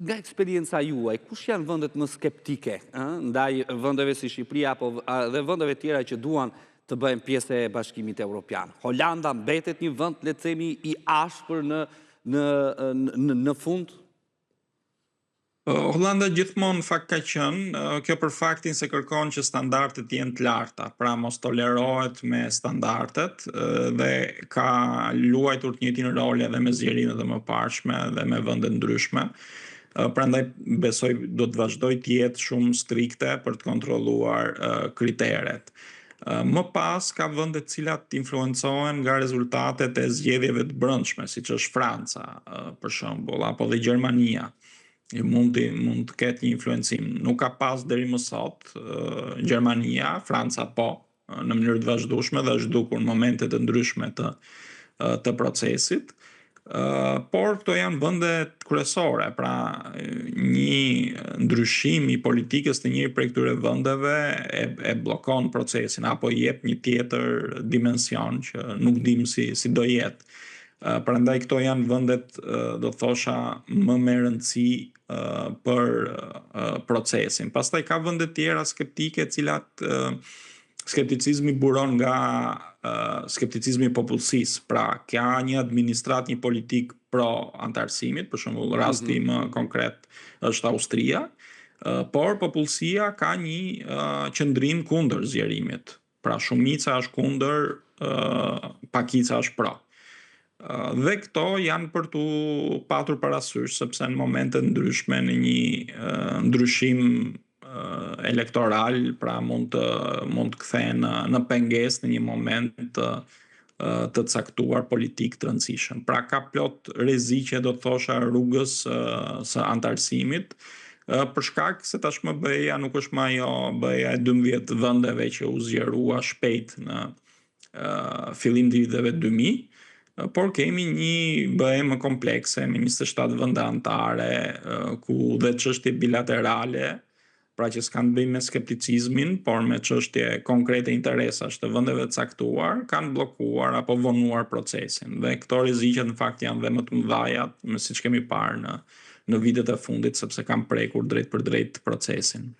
Nga eksperienca juaj, kush janë vendet më skeptike, ë, ndaj vendeve si Shqipëria apo dhe vendeve tjera që duan të bëhen pjesë e Bashkimit Evropian? Holanda mbetet një vend, le të themi, i ashpër në në në në fund? Holanda gjithmonë në fakt ka qenë, kjo për faktin se kërkon që standardet të jenë të larta, pra mos tolerohet me standardet dhe ka luajtur të njëjtin rol edhe me zgjerimet e mëparshme dhe me vende ndryshme. Prandaj besoj do të vazhdojë të jetë shumë strikte për të kontrolluar kriteret. Më pas ka vende të cilat influencohen nga rezultatet e zgjedhjeve të brendshme, siç është Franca, për shembull, apo dhe Gjermania. Mund të mund të ketë një influencim. Nuk ka pas deri më sot Gjermania, Franca po, në mënyrë të vazhdueshme dhe është dukur në momente të ndryshme të të procesit. Por këto janë vende kryesore, pra një ndryshim i politikës të një prej këtyre vendeve e, e bllokon procesin apo i jep një tjetër dimension që nuk dim si si do jetë. Prandaj këto janë vendet, do të thosha, më me rëndësi për procesin. Pastaj ka vende tjera skeptike, të cilat skepticizmi buron nga skepticizmi i popullsisë. Pra, ka një administratë, një politikë pro anëtarësimit, për shembull, rasti mm -hmm. më konkret është Austria, por popullsia ka një qëndrim kundër zgjerimit. Pra shumica është kundër, pakica është pro. Dhe këto janë për t'u patur parasysh, sepse në momente ndryshme në një ndryshim elektoral, pra mund të mund të kthehen në në pengesë në një moment të të caktuar politik të rëndësishëm. Pra ka plot rreziqe, do të thosha, rrugës së anëtarësimit, për shkak se tashmë BE-ja nuk është më ajo BE-ja e 12 vendeve që u zgjerua shpejt në fillim të viteve 2000, por kemi një BE më komplekse me 27 vende anëtare, ku dhe çështje bilaterale, pra që s'kanë të bëjnë me skepticizmin, por me çështje konkrete interesash të vendeve të caktuar, kanë bllokuar apo vonuar procesin. Dhe këto rreziqet në fakt janë dhe më të mëdha, me siç kemi parë në në vitet e fundit, sepse kanë prekur drejt për drejt procesin.